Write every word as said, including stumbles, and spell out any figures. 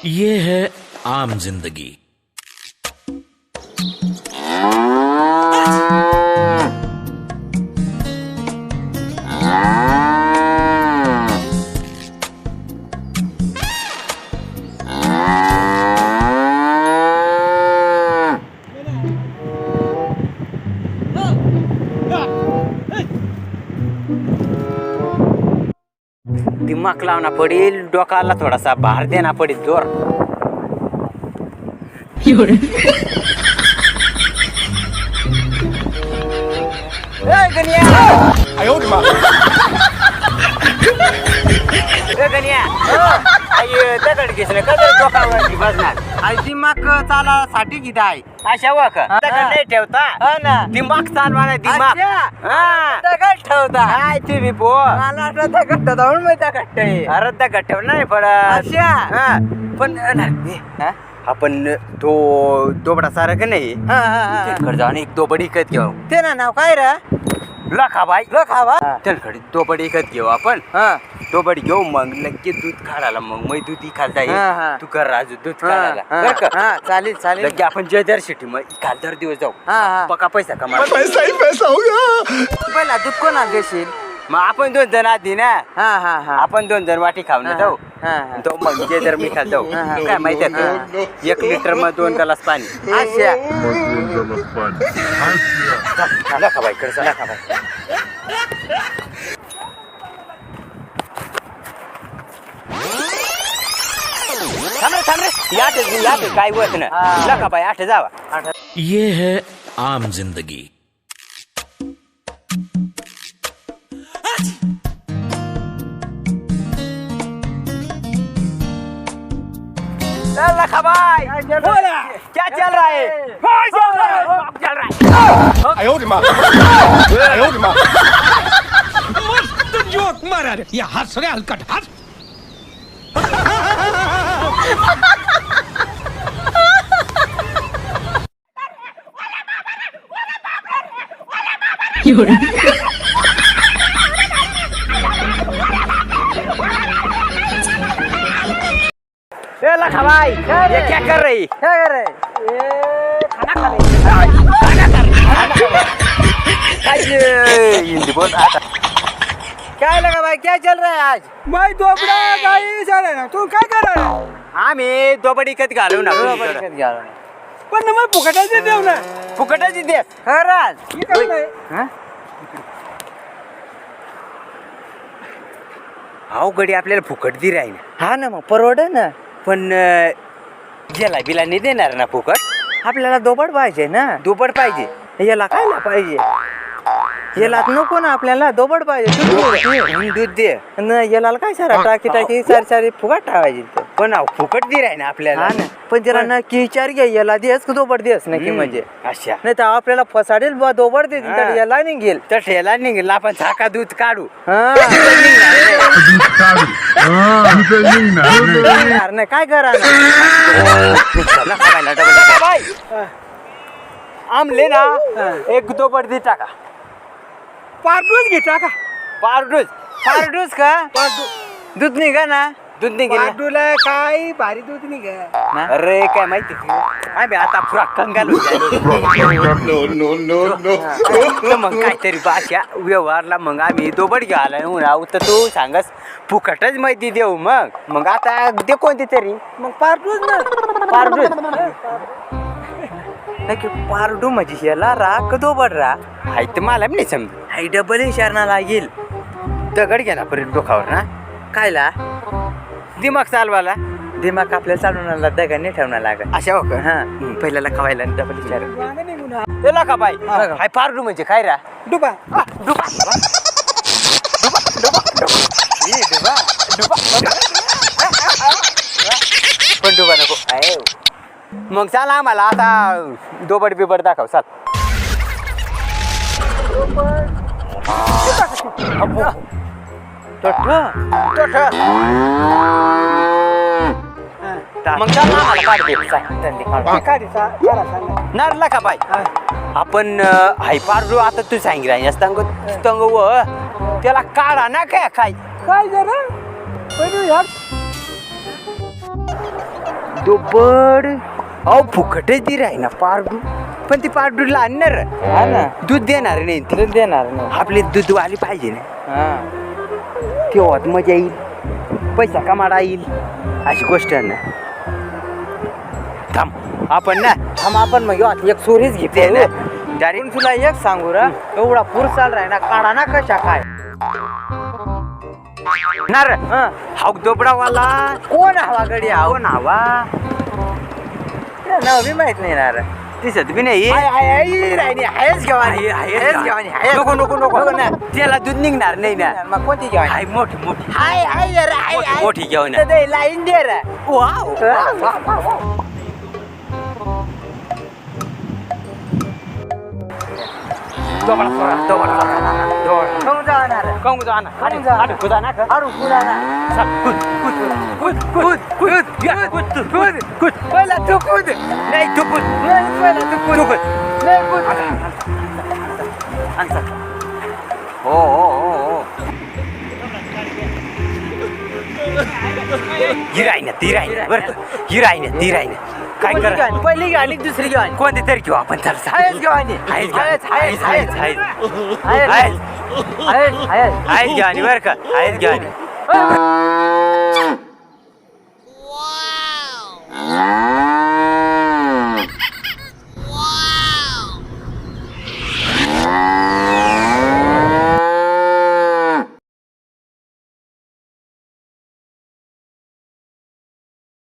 ये है आम जिंदगी। दिमाग लावना पडेल, डोकाला थोडासा भार देना पडेल जोर. ए गण्या! ए गण्या! अय्यो, दगड घेसले का जरा डोकावर बसणार? अरे दिमाग चालासाठी की दाय. अशा वा का? हा, दगड हा. नाही ठेवता. हा ना. दिमाग चालवाना दिमाग. अच्छा. हा. दगड ठेवता. काय तुम्ही पो? मला वाटलं दगड ठेवता म्हणून मी दगड ठेवता. अरे दगड ठेव नाही पडत. अच्छा. हा. पण अ, नाही. हा? आपण तो दोबडा सारा का नाही? हा, हा, हा. तिकडे जाऊन एक दोबडी इकत घेऊ. ते ना नाव काय रे? लखाबाई. लखाबा? हा. तिकडे दोबडी इकत घेऊ आपण. हा. दोबडी घेऊ मग लगेच दूध काढायला मग मै दूध इकायला जाईल. हा, हा. तू कर राजू दूध हा, काढायला हा, बरं का? हा, चालेल, चालेल. लगे आपण जयदर सिटी मग काल दर दिवस जाऊ. हा, हा. पक्का पैसा कमा. पैसा ही पैसा होगा. पहिला दूध कोणाला देशील? मग आपण दोन जण आधी ना. हा, हा, हा. आपण दोन जण वाटी खाऊ ना हा, जाऊ. हा, हा. तो मग जयदर मी खात जाऊ. हा, हा. काय माहिती आहे का? हा. एक लिटर मध्ये दोन ग्लास पाणी. अच्छा. लखाबाई कडे चला. लखाबाई. थांब रे, थांब रे. यात, यात काय होत ना? हा. लखाबाई आठ जावा. ये है आम जिंदगी. ए, लखाबाई. काय चल रहा है? क्या चल रहा है? क्या चल रहा है? आयो रे माँ. आयो रे माँ. मस्त जोक मारा रे. या हस रे हलकट हस. ए लखाबाई, क्या रे? ये क्या कर रही? क्या कर रहे? ये खाना खा रही। खाना खा रही, खाना खा रही. काय, ये हिंदी बोल रहा था. काय लखाबाई, क्या चल रहा है आज? मैं दोबड़ा गाई जा रहा हूँ. तू काय कर रहा है? आम्ही दोबडी इकत घालू ना. दोबडी इकत घालू ना. पण मग फुकटाचे देऊ ना. फुकटाचे दे. खरंच? मी काय नाही. हा? अहो गडी आपल्याला फुकट दे राही ना. हा ना, मग परवड ना. पण अ, याला बिला नाही देणार ना फुकट? आपल्याला दोबड पाहिजे ना. दोबड पाहिजे. याला काय ना पाहिजे? याला नको ना आपल्याला, दोबड पाहिजे. दूध दे. दूध दे. न, याला काय सारा टाकी टाकी सारी सारी फुकट ठेवायची. पण अहो, फुकट दे राही ना आपल्याला. हा ना. पण जरा पण नक्की विचार घ्या, याला देस का दोबड देस नक्की हम्म. म्हणजे. अच्छा. नाही तर आपल्याला फसाडेल बा, दोबड देतील, हा. तर याला निघेल. तर याला निघेल, आपण झाका दूध काढू. हा. दूध काढू. हा, दूध निघणार नाही. निघणार नाही, काय करा ना? चला, खायला डबल डबल. बाय. आमले ना, हा. एक दोबड दे टाका. पारडूस घे टाका. पारडूस. पारडूस का? पारडू. दूध निघा ना. दूध निघेल ना? पारडूला काय भारी दूध निघा. ना? अरे, काय माहिती की? आम्ही आता पुरा कंगाल होत आहे. No, no, no, no. तर मग काहीतरी भाषा व्यवहारला मग आम्ही दोबड घ्यायला येऊन राहू, तर तू सांगस फुकटच माहिती देऊ मग. मग आता दे कोणती तरी. मग पारडूस ना. पारडूस. नक्की पारडू म्हणजे याला रा का दोबड रा? हाय तर मला बी नाही समज. हाय डबल इशारणा लागेल. दगड घ्या ना पडेल डोकावर ना. कायला? दिमाग चालवाला. दिमाग आपल्याला चालवण्याला दगड नाही ठेवणं लागत. अशा हो का? हा. हम्म. पहिल्याला खवायला आणि डबल इशार. ते लखाबाई. हा. हाय पारडू म्हणजे काय रा? डुबा. आ, डुबा. डुबा, डुबा, डुबा. ए, डुबा, डुबा. पण डुबा नको. आहे. मग चला आम्हाला आता दोबड बिबड दाखव, चल. तोठ. तोठ. मग चला आम्हाला काढ दे, चल, चल, दे, काढ. काढ, चल, चला, चला. नारला का बाई? हा. आपण, अ, हाय पारडू आता तू सांग राहिनास तंग, तंग व. त्याला काढा ना काय, काय? काय जरा? पण ह्या दुबड. अहो, फुकटच दे राही ना पारडू. पण ती पारडूला आणणार. हा ना. दूध देणार नाही ती. दूध देणार नाही. आपली दूधवाली पाहिजे ना. हा. तेव्हाच मजा येईल. पैसा कमाडा येईल. अशी गोष्ट आहे ना. थांब, आपण ना. थांब, आपण मग ह्यो एक चोरीच घे. ते ना. डायरेक्ट तुला एक सांगू रा. एवढा पुरसाल राही ना, काढा ना कशा काय? ना रे. हं. हाव दोबडावाला. कोण हवा गडी हाव? कोण हवा? नाव बी माहित नाही ना रे. दिसत बी नाही. हाय, हाय, हाय, राहिनी, हायच घेवानी. हाय, हाय, हायच घेवानी, हायच. नको, नको, नको. नको ना. त्याला दूध निघणार नाही ना. मग कोणती घेवानी? हाय, मोठी, मोठी. हाय, हाय, जरा, हाय, मोठी, हाय. मोठी घेवानी. तर ते लाईन दे रे. वाव. वाव, वाव, वाव. दोबडा, दोबडा, दोबडा, दोबडा. कोण जाणार? कोण जाणार? अरे, अरे, कुदा ना का? अरे, कुदा ना. चल, कुद, कुद, कुद, कुद, कुद, या, कुद, कुद, कुद, कुद. पहिला तू कुद. नाही, तू कुद. नाही, पहिला तू कुद. तू कुद. नाही, कुद. अच्छा, अच्छा, अच्छा, अच्छा. हो, हो, हो, हो. ही राही ना, ती राही ना, बरं का? ही राही ना, ती राही ना. काय कोणती करा? गाणी? पहिली गाणी, दुसरी गाणी. कोणती तरी घेऊ आपण, चल, चल. आहेच गाणी. आहेच गाणी. आहेच, आहेच, आहेच, आहेच. आहेच. आहेच. आहेच, आहेच. आहेच गाणी, बरं का? आहेच गाणी.